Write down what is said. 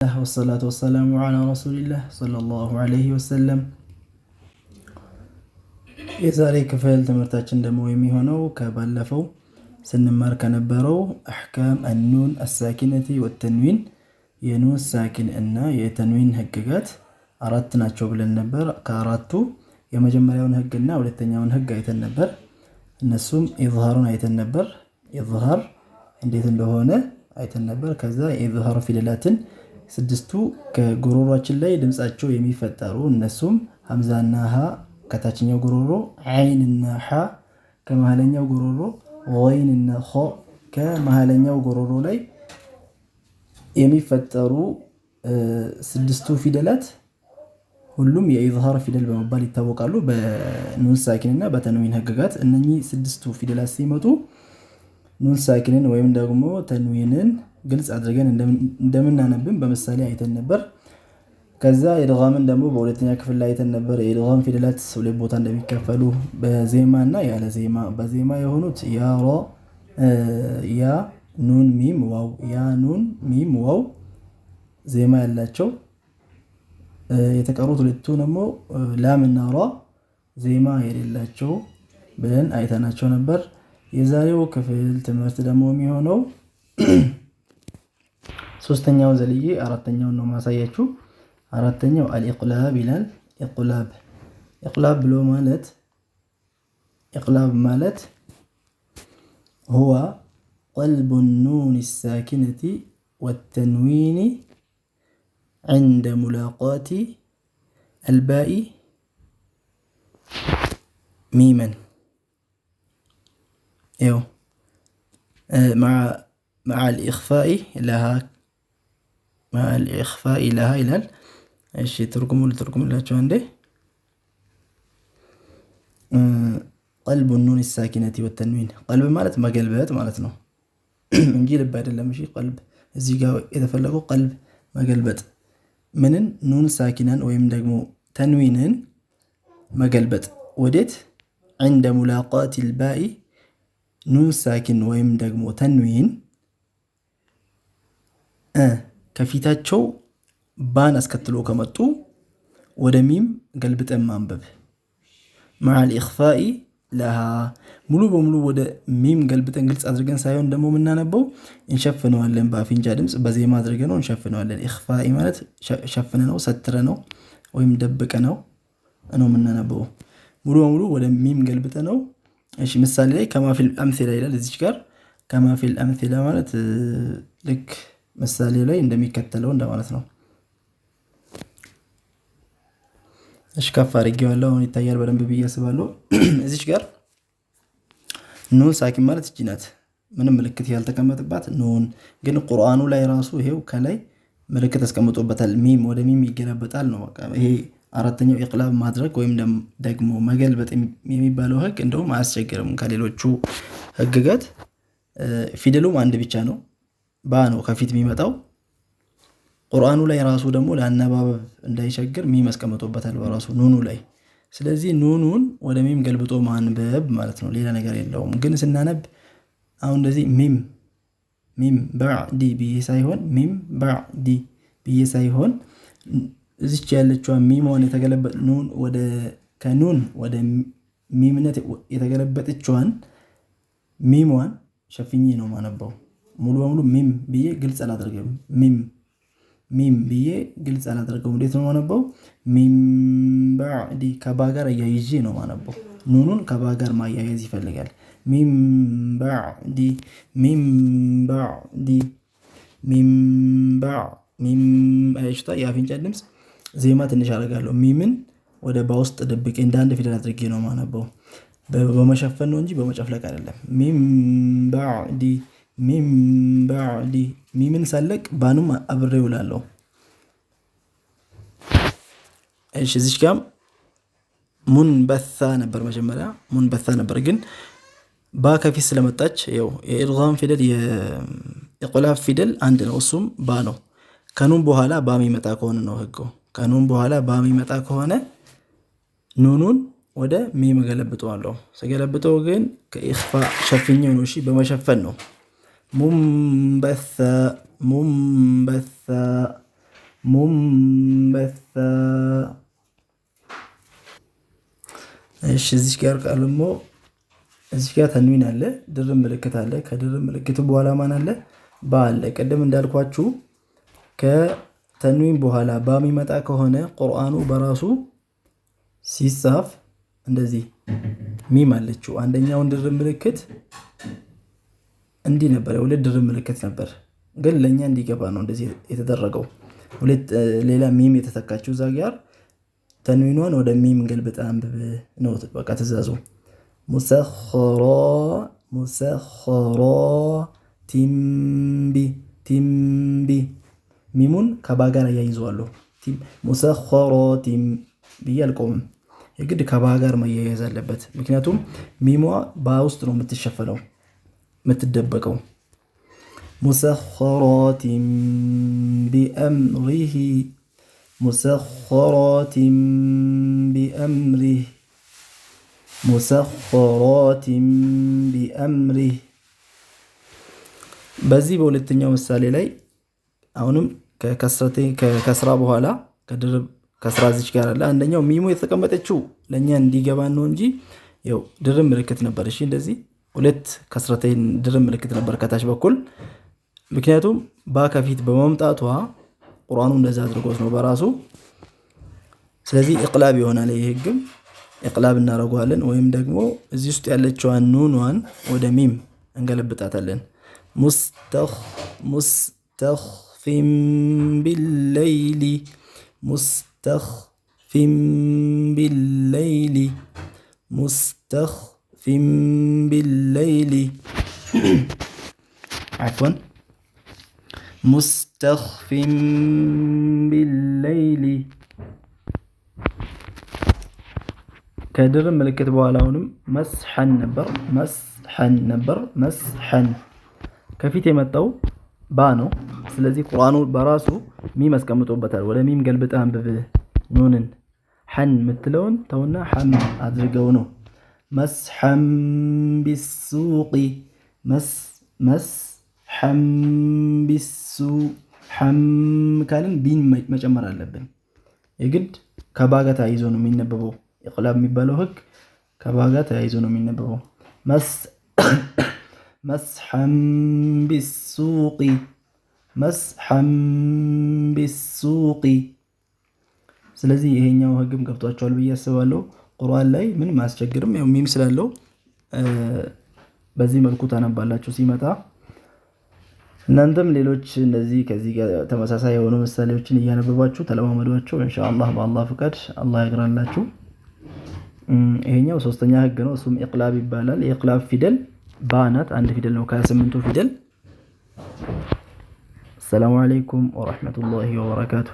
ወሰላቱ ወሰላሙ ዐላ ረሱሊላህ ሰለላሁ ዐለይሂ ወሰለም። የዛሬ ክፍል ትምህርታችን ደግሞ የሚሆነው ከባለፈው ስንማር ከነበረው አሕካም አኑን አሳኪነቲ ወተንዊን፣ የኑን ሳኪን እና የተንዊን ህግጋት አራት ናቸው ብለን ነበር። ከአራቱ የመጀመሪያውን ህግና ሁለተኛውን ህግ አይተን ነበር። እነሱም ኢዝሃሩን አይተን ነበር። ኢዝሃር እንዴት እንደሆነ አይተን ነበር። ከዛ የኢዝሃር ፊደላትን ስድስቱ ከጉሮሯችን ላይ ድምፃቸው የሚፈጠሩ፣ እነሱም ሀምዛና ሀ ከታችኛው ጉሮሮ፣ ዓይንና ሐ ከመሀለኛው ጉሮሮ፣ ወይንና ኾ ከመሀለኛው ጉሮሮ ላይ የሚፈጠሩ ስድስቱ ፊደላት ሁሉም የኢዝሃር ፊደል በመባል ይታወቃሉ። በኑን ሳኪን እና በተንዊን ህግጋት እነኚህ ስድስቱ ፊደላት ሲመጡ ኑን ሳኪንን ወይም ደግሞ ተንዊንን ግልጽ አድርገን እንደምናነብም በምሳሌ አይተን ነበር። ከዛ ኢድጋምን ደግሞ በሁለተኛ ክፍል ላይ አይተን ነበር። የኢድጋም ፊደላት ሁለት ቦታ እንደሚከፈሉ፣ በዜማ እና ያለ ዜማ። በዜማ የሆኑት ያ፣ ራ፣ ያ፣ ኑን፣ ሚም፣ ዋው፣ ያ፣ ኑን፣ ሚም፣ ዋው ዜማ ያላቸው፣ የተቀሩት ሁለቱ ደግሞ ላም እና ራ ዜማ የሌላቸው ብለን አይተናቸው ነበር። የዛሬው ክፍል ትምህርት ደግሞ የሚሆነው ሶስተኛውን ዘልዬ አራተኛውን ነው ማሳያችሁ። አራተኛው አልኢቅላብ ይላል። ኢቅላብ፣ ኢቅላብ ብሎ ማለት፣ ኢቅላብ ማለት ሁወ ቀልቡ ኑን ሳኪነቲ ወተንዊኒ ዐንደ ሙላቃቲ አልባኢ ሚመን ይኸው መዓ ልኢኽፋኢ ለሃ፣ መዓ ልኢኽፋኢ ለሃ ይላል። እሺ፣ ትርጉሙ ልትርጉምላቸው አንዴ። ቀልቡ ኑን ሳኪነቲ ወተንዊን፣ ቀልብ ማለት መገልበጥ ማለት ነው እንጂ ልብ አይደለም። እሺ፣ ቀልብ እዚህ ጋር የተፈለገው ቀልብ መገልበጥ፣ ምንን? ኑን ሳኪናን ወይም ደግሞ ተንዊንን መገልበጥ። ወዴት? ዐንደ ሙላቃት ልባኢ፣ ኑን ሳኪን ወይም ደግሞ ተንዊን ከፊታቸው ባን አስከትሎ ከመጡ ወደ ሚም ገልብጠን ማንበብ። መዓ ልኢኽፋኢ ለሃ፣ ሙሉ በሙሉ ወደ ሚም ገልብጠን ግልጽ አድርገን ሳይሆን ደግሞ የምናነበው እንሸፍነዋለን። በአፍንጫ ድምፅ በዜማ አድርገን ነው እንሸፍነዋለን። ኢኽፋኢ ማለት ሸፍነ ነው፣ ሰትረ ነው ወይም ደብቀ ነው ነው የምናነበው። ሙሉ በሙሉ ወደ ሚም ገልብጠ ነው። እሺ፣ ምሳሌ ላይ ከማፊል አምሲላ ይላል እዚች ጋር። ከማፊል አምሲላ ማለት ልክ ምሳሌ ላይ እንደሚከተለው እንደማለት ነው። እሺ፣ ከፍ አድርጌዋለሁ፣ አሁን ይታያል በደንብ ብዬ አስባለሁ። እዚች ጋር ኑን ሳኪን ማለት እቺ ናት። ምንም ምልክት ያልተቀመጠባት ኑን፣ ግን ቁርአኑ ላይ ራሱ ይሄው ከላይ ምልክት አስቀምጦበታል። ሚም፣ ወደ ሚም ይገለበጣል ነው። በቃ ይሄ አራተኛው ኢቅላብ ማድረግ ወይም ደግሞ መገልበጥ የሚባለው ህግ እንደውም አያስቸግርም ከሌሎቹ ህግጋት። ፊደሉም አንድ ብቻ ነው፣ ባ ነው ከፊት የሚመጣው። ቁርአኑ ላይ ራሱ ደግሞ ለአነባበብ እንዳይቸግር ሚም አስቀምጦበታል በራሱ ኑኑ ላይ። ስለዚህ ኑኑን ወደ ሚም ገልብጦ ማንበብ ማለት ነው። ሌላ ነገር የለውም። ግን ስናነብ አሁን እንደዚህ ሚም ሚም ባዕዲ ብዬ ሳይሆን፣ ሚም ባዕዲ ብዬ ሳይሆን፣ እዚች ያለችዋ ሚሟን የተገለበጥ ኑን ወደ ከኑን ወደ ሚምነት የተገለበጠችዋን ሚሟን ሸፍኜ ነው ማነበው። ሙሉ በሙሉ ሚም ብዬ ግልጽ አላደርግም። ሚም ሚም ብዬ ግልጽ አላደርገውም። እንዴት ነው ማነበው? ሚም ባዕዲ፣ ከባ ጋር አያይዤ ነው ማነበው። ኑኑን ከባ ጋር ማያያዝ ይፈልጋል። ሚም ባዕዲ፣ ሚም ባዕዲ፣ ሚም ሚም። አያችሁታ፣ የአፍንጫ ድምፅ ዜማ ትንሽ አደርጋለሁ። ሚምን ወደ ባ ውስጥ ደብቄ እንደ አንድ ፊደል አድርጌ ነው ማነበው። በመሸፈን ነው እንጂ በመጨፍለቅ አይደለም። ሚም ባዕዲ፣ ሚም ባዕዲ፣ ሚምን ሳለቅ ባኑም አብሬ እውላለሁ። እሺ፣ እዚች ጋም ሙንበታ ነበር፣ መጀመሪያ ሙንበታ ነበር፣ ግን ባ ከፊት ስለመጣች ያው የኢድጋም ፊደል የኢቅላብ ፊደል አንድ ነው፣ እሱም ባ ነው። ከኑን በኋላ ባ የሚመጣ ከሆነ ነው ህጉ። ከኑን በኋላ ባ የሚመጣ ከሆነ ኑኑን ወደ ሚም እገለብጠዋለሁ። ስገለብጠው ግን ከኢኽፋ ሸፍኜው ነው። እሺ፣ በመሸፈን ነው። ሙንበታ፣ ሙንበታ። ሙንበሳ። እሺ እዚህ ጋር ደግሞ እዚህ ጋር ተንዊን አለ፣ ድርብ ምልክት አለ። ከድርብ ምልክቱ በኋላ ማን አለ? ባ አለ። ቅድም እንዳልኳችሁ ከተንዊን በኋላ ባ የሚመጣ ከሆነ ቁርአኑ በራሱ ሲጻፍ እንደዚህ ሚም አለችው። አንደኛውን ድርብ ምልክት እንዲህ ነበር፣ ሁለት ድርብ ምልክት ነበር፣ ግን ለእኛ እንዲገባ ነው እንደዚህ የተደረገው። ሁለት ሌላ ሚም የተተካችው እዛ ጋር ተንዊኗን ወደ ሚም ገልብጠ አንብብ ነው በቃ ትእዛዙ። ሙሰኸራ ቲምቢ ቲምቢ ሚሙን ከባ ጋር አያይዘዋለሁ። ሙሰኸራቲም ብዬ አልቆምም። የግድ ከባ ጋር መያያዝ አለበት። ምክንያቱም ሚሟ ባ ውስጥ ነው የምትሸፈነው የምትደበቀው። ሙሰኸራቲም ቢአምሪሂ ሙሰኸራቲም ቢአምሪህ ሙሰኸራቲም ቢአምሪህ። በዚህ በሁለተኛው ምሳሌ ላይ አሁንም ከከስራ በኋላ ከድርብ ከስራ እዚች ጋር አለ። አንደኛው ሚሙ የተቀመጠችው ለእኛ እንዲገባን ነው እንጂ ያው ድርብ ምልክት ነበር። እሺ እንደዚህ ሁለት ከስረተይን ድርብ ምልክት ነበር ከታች በኩል። ምክንያቱም ባ ከፊት በመምጣቷ ቁርአኑ እንደዛ አድርጎት ነው በራሱ። ስለዚህ ኢቅላብ ይሆናል። ይህ ህግም ኢቅላብ እናደርገዋለን ወይም ደግሞ እዚህ ውስጥ ያለችዋን ኑኗን ወደ ሚም እንገለብጣታለን። ሙስተኽፊም ቢለይሊ ሙስተኽፊም ቢለይሊ ሙስተኽፊም ቢለይሊ ዓፍወን ሙስተኽፊም ቢለይሊ። ከድርብ ምልክት በኋላ አሁንም መስሐን ነበር መስሐን ነበር መስሐን ከፊት የመጣው ባ ነው። ስለዚህ ቁርአኑ በራሱ ሚም አስቀምጦበታል። ወደ ሚም ገልብጠህ አንብብ። ኑንን ሐን የምትለውን ተውና ሐም አድርገው ነው። መስሐም ቢሱቂ መስሐም ቢሱ ሐም ካልን ቢን መጨመር አለብን። የግድ ከባ ጋር ተያይዞ ነው የሚነበበው። ኢቅላብ የሚባለው ህግ ከባ ጋር ተያይዞ ነው የሚነበበው። መስሐም ቢሱቂ መስሐም ቢሱቂ። ስለዚህ ይሄኛው ህግም ገብቷቸዋል ብዬ አስባለሁ። ቁርአን ላይ ምንም አያስቸግርም። ያው ሚም ስላለው በዚህ መልኩ ታነባላችሁ ሲመጣ። እናንተም ሌሎች እንደዚህ ከዚህ ጋር ተመሳሳይ የሆኑ ምሳሌዎችን እያነበባችሁ ተለማመዷቸው። ኢንሻአላህ በአላህ ፍቃድ አላህ ያግራላችሁ። ይሄኛው ሶስተኛ ህግ ነው። እሱም ኢቅላብ ይባላል። የኢቅላብ ፊደል ባ ናት። አንድ ፊደል ነው ከ28ቱ ፊደል። አሰላሙ አለይኩም ወረሕመቱላሂ ወበረካቱ።